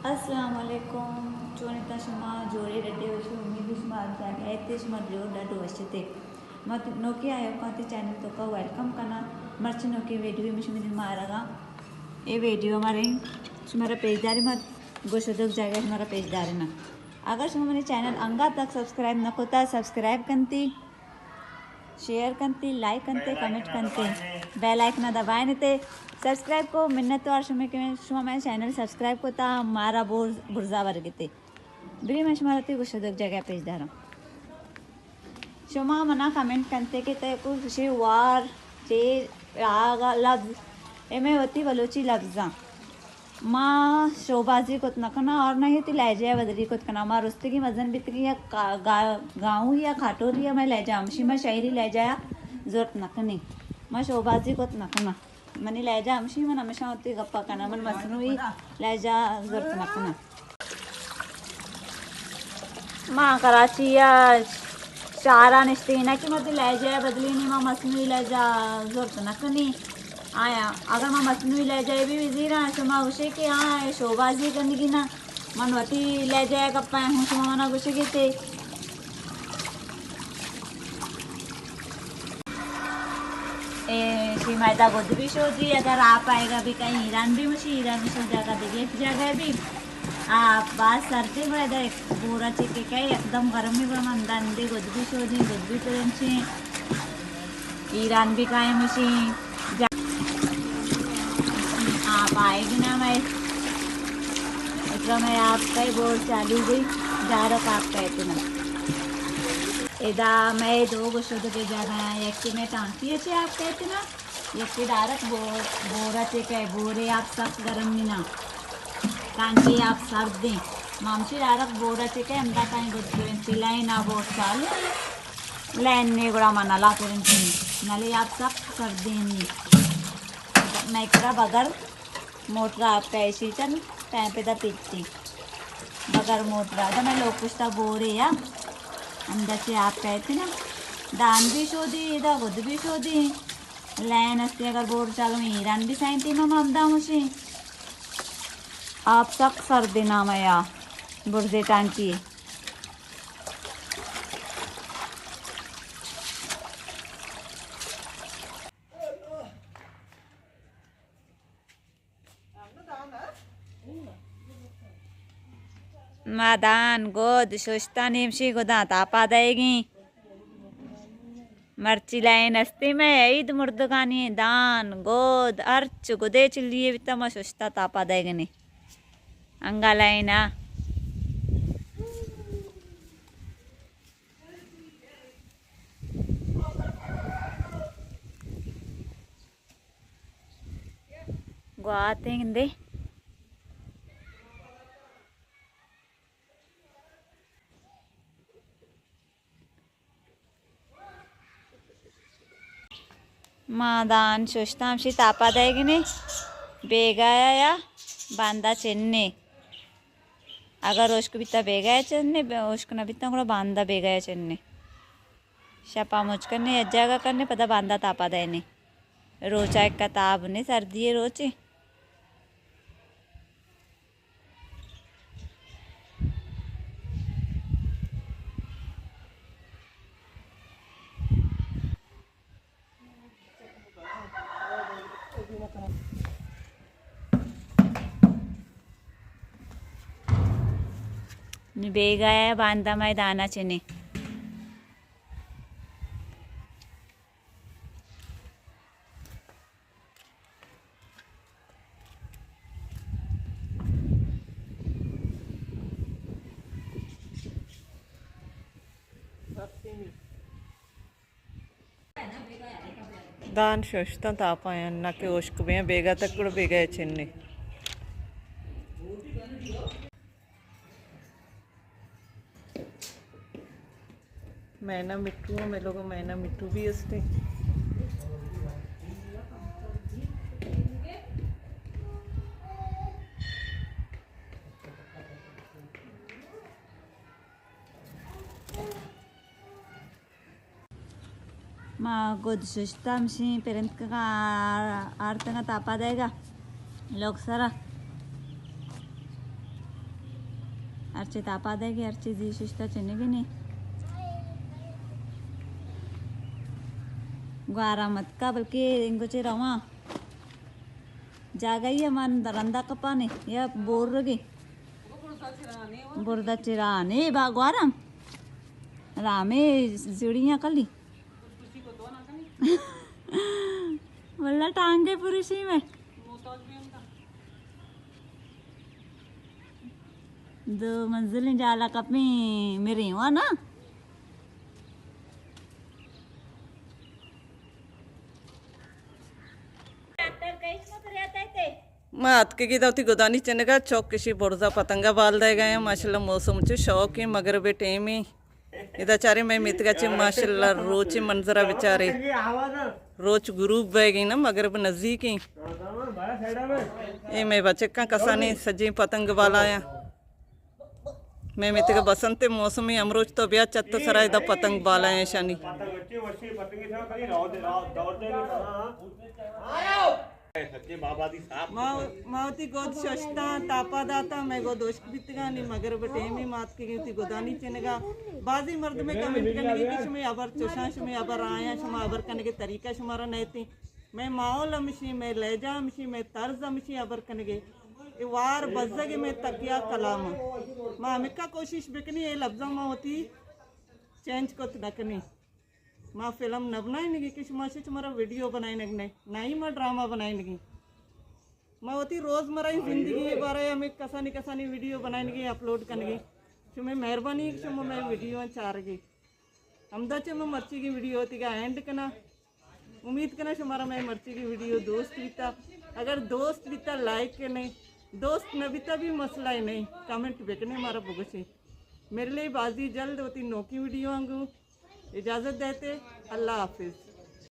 السلام علیکم، چون اتاں شما؟ جوڑے، ڈڈے، وشے؟ امید شما ہر جاگہ ات، شما جوڑ ڈڈ وش ات۔ ما نوکیں آیوکاں تئی چینل توکا ویلکم کناں۔ مرچی نوکیں ویڈیو مشی مدی مارگا۔ اے ویڈیو ماریں شمارا پیش داریں، ما گوشدوک جاگہ شمارا پیش داریں۔ اگر شما منی چینل انگا تک سبسکرائب نہ کتا، سبسکرائب کنتی، شیئر کنتی، لائک کنتے، کمنٹ کنتے، بیل آئیکن دبائیں تے۔ سبسکرائب کو منت وار شما کہ شما میں چینل سبسکرائب کتا، مارا بور برزا ورگتے۔ بری میں شمارا تئی گوشدوک جاگہ پیش داراں۔ شما منا کمنٹ کنتے کہ تئی کو شے وار چے آگا لفظ، اے میں وتی بلوچی لفظاں۔ ما شوبازی کت نہ کناں اور نہ ہی وتی لہجہ ء بدلی کت کناں۔ ما رستگی مزن بیتگیں یک گا-، گا-، گاؤں یا کھاٹوری ء مئے لہجہ ہمشی، ما شہری لہجہ ء زرت نہ کنیں۔ ما شوبازی کت نہ کناں۔ منی لہجہ ہمشی، من ہمیشہ وتی گپا کناں۔ من مصنوعی لہجہ زرت نہ کناں۔ ما کراچی ء شہر ء نشتگیں، نہ کہ ما وتی لہجہ ء بدلینی، ما مصنوعی لہجہ زرت نہ کنی۔ آیا اگر ما مصنوعی لہجہ ء بھی بزیراں، شما گوشے کہ ہاں، اے شوبازی کنگی نا، من وتی لہجہ ء گپاں ہوں، شما منا گوشگی تے۔ اے شی میدا گد بھی شودی، اگر آپ آئے گا بھی کہیں ایران بھی مشی، ایران مشی جگہ دیگه ایک جگہ بھی۔ آپ باز سردی میدا ایک بورا چکے کئی یکدم گرمی بہ من دندی گد بھی شودی، گد بھی پرنچی۔ ایران بھی کائیں مشی۔ آپ آئے گی نا میں، اتنا میں آپ کا ہی بور چالو گئی، جارک آپ کا اتنا۔ ادا مئے دو گشودگے جاگہ ایں، یکے مئے ٹانکی ء چے آپ کئیت نا، یکے ڈائریکٹ بو-، بورا چے کئے، بورے آپ سک گرم نہ ایں۔ ٹانکی آپ سرد ایں۔ ما ہمشی ڈائریکٹ بورا چے کئے، ہمدا کئے گد پرنچی لائن آ بور چالو۔ لائن نے گڑا ما نلا پرنچی، نلے آپ سک سرد ایں نی۔ مئے کرا بغیر موٹر آپ کئے، ایشی چل پین پدا پیتی۔ بغیر موٹر آ، دا مئے لوگ پشتا بورے یا، ہمدا چے آپ کئیت نا۔ دان بھی شودی، دا گد بھی شودی۔ لین استی اگر بور چالو، ایران بھی سائیں ٹیم ہم ہمدا مشی۔ آپ سک سرد ایں نا مئے آ برزے ٹانکی۔ ما دان گد ششتان، ہمشی گداں تاپا دئیگیں۔ مرچی لائن استی مئے عید مردگانی دان گد ہرچ گدے چلیے بیتا ما ششتا تاپا دئیگنی۔ انگا لائن آ۔ گواتیں گندے۔ ما دان ششتاں ہمشی تاپا دئیگنے، بیگاہ یا باندا چنے۔ اگر ہشک بیتا بیگاہ چنے، بے-، ہشک نہ بیتا گڑا باندا بیگاہ چنے۔ شپا مچ کنے، یک جاگہ کنے، پدا باندا تاپا دئینے۔ روچا اکا تاب نے، سردی روچے۔ نی بیگاہ ء باندا مئے دانا چنے۔ دان ششتاں تاپاں، نہ کہ ہشک بیاں، بیگاہ تک گڑا بیگاہ چنے۔ مینا مٹھو، ہمے لوگ مینا مٹھو بھی استے۔ ما گد ششتہ ہمشیں پرنتکگاں آر-، آرتگاں تاپا دئیگا لوگ سرا۔ ہرچی تاپا دے گی، ہرچی زی ششتا چنگی نی۔ گوارا متکا، بلکہ انگو چے رواں۔ جاگہی من درندا کپانے یا بور رگی۔ بردا چرانے با گوارم۔ رامے زڑیاں کلی۔ واللہ ٹانگے پروشی میں۔ دو منزلیں جالا کپیں میرے ہوا نا۔ ما اتکگی دا وتی گدانی چنگا، چوک کشی برزا پتنگا بال دے گئے۔ ماشاءاللہ موسم چو شوق ہے، مغرب ٹائم ہے۔ ادا چارے میں میتگا چے ماشاءاللہ روچ منظرہ بچارے۔ روچ غروب بہ گئی نا، مغرب نزدیک ہیں۔ اے میں بچکاں کسانی سجیں پتنگ بالا ہیں۔ میں میتگا بسنت موسمی امروچ تو بیا چت سرا ادا پتنگ بالا ہیں شانی۔ ما، ما وتی گد ششتاں، تاپا داتاں، مئے گد ہشک بیتگاں، نی مغرب ٹیمی ما اتکگیں وتی گدانی چنگا۔ بازیں مردمے کمنٹ کنگی کہ شمئے ہبر چشاں، شمئے ہبر آیاں، شما ہبر کنگے طریقہ شمارا نیتیں۔ مئے ماحول ہمشی، مئے لہجہ ہمشی، مئے طرز ہمشی ہبر کنگے۔ اے وار بزگے مئے تکیا کلام۔ ما ہمکا کوشش بکنی اے لفظاں ما وتی چینج کت نکنی۔ ما فلم نہ بنائینگی کہ شما شش مارا ویڈیو بنائینگ نہ، نہ ہی ما ڈرامہ بنائینگی۔ ما وتی روزمرہ زندگی بارے ہمیں کسانی کسانی ویڈیو بنائینگی، اپلوڈ کنگی۔ شمئے مہربانی کہ شما مئے ویڈیو چارگی۔ ہمدا چہ ما مرچیگی ویڈیو تیگا اینڈ کنا۔ امید کنا شمارا مئے مرچیگی ویڈیو دوست بیتا۔ اگر دوست بیتا لائک کنے، دوست نہ بیتا بھی مسئلہ ہی نہیں، کمنٹ بکنے مارا بگوشے۔ ملے بازی جلد وتی نوکی ویڈیو آنگو۔ اجازت دیتے، اللہ حافظ۔